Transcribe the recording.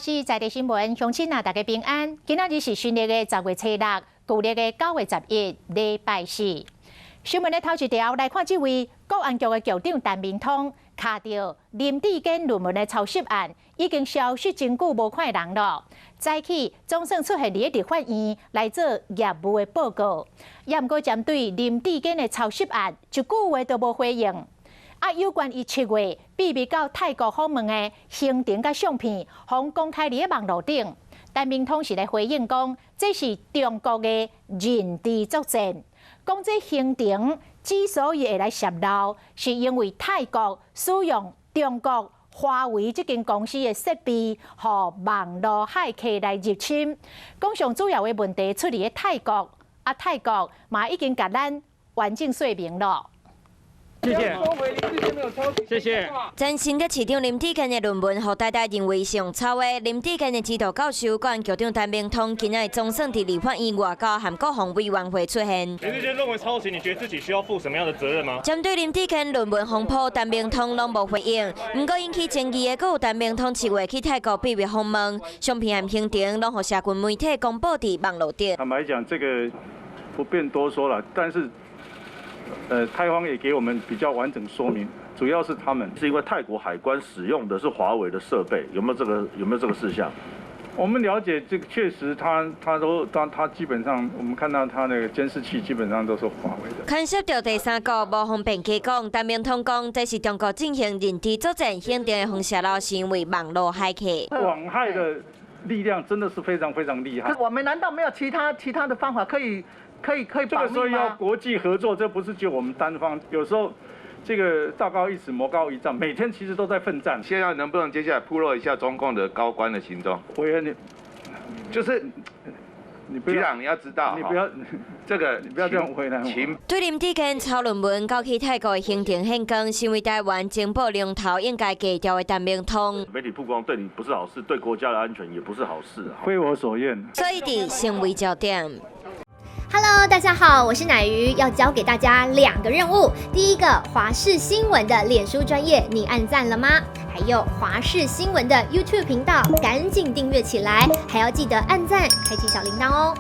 視在地新聞，鄉親啊，大家平安。今仔日是新曆的10月初6，舊曆的9月11，禮拜四。新聞的頭一條來看，這位國安局的局長陳明通，卡著林智堅論文的抄襲案，已經消失真久無看人囉。早起總算出現佇立法院來做業務的報告，也毋過針對林智堅的抄襲案，一句話都無回應。啊，有關伊7月秘密到泰國訪問的行程佮相片，予公開佇咧網路頂。陳明通是來回應講，這是中國的認知作戰。講這行程之所以會來洩露，是因為泰國使用中國華為這間公司的設備，予網路駭客來入侵。講上主要的問題出佇咧泰國，啊泰國嘛已經共咱完整說明囉。謝謝，謝謝。前新竹市長林智堅的論文，予台大認為是用抄的。林智堅的指導教授、國安局長陳明通，今仔日總算佇立法院外交和國防委員會出現。林智堅論文抄襲，你覺得自己需要負什麼樣的責任嗎？針對林智堅論文風波，陳明通攏無回應。毋過引起爭議的，閣有陳明通7月去泰國秘密訪問，相片和行程攏予社群媒體公布佇網路頂。坦白講，這個不便多說了，但是，泰方也給我們比較完整說明，主要是他們是因為泰國海關使用的是華為的設備，有沒有這個事項？我們了解這個確實他都他基本上，我們看到他那個監視器基本上都是華為的。牽涉到第三國無方便提供，陳明通講這是中國進行認知作戰行動的方式咯，是因為網路駭客。網駭的力量真的是非常非常厲害。我們難道沒有其他的方法可以？這個時候要國際合作，這不是就我們單方。有時候這個道高一尺，魔高一丈，每天其實都在奮戰。現在能不能接下來曝露一下中共的高官的行蹤？委員，你就是你局長，你要知道，你不要這個，你不要這樣回來。對林智堅抄論文到去泰國的行程現光，身為台灣情報龍頭應該低調的陳明通。媒體曝光對你不是好事，對國家的安全也不是好事啊。非我所願。所以佇成為焦點。 Hello，大家好，我是乃瑜，要交給大家兩個任務。第一個，華視新聞的臉書專頁，你按讚了嗎？還有華視新聞的 YouTube 頻道，趕緊訂閱起來，還要記得按讚，開啟小鈴鐺哦。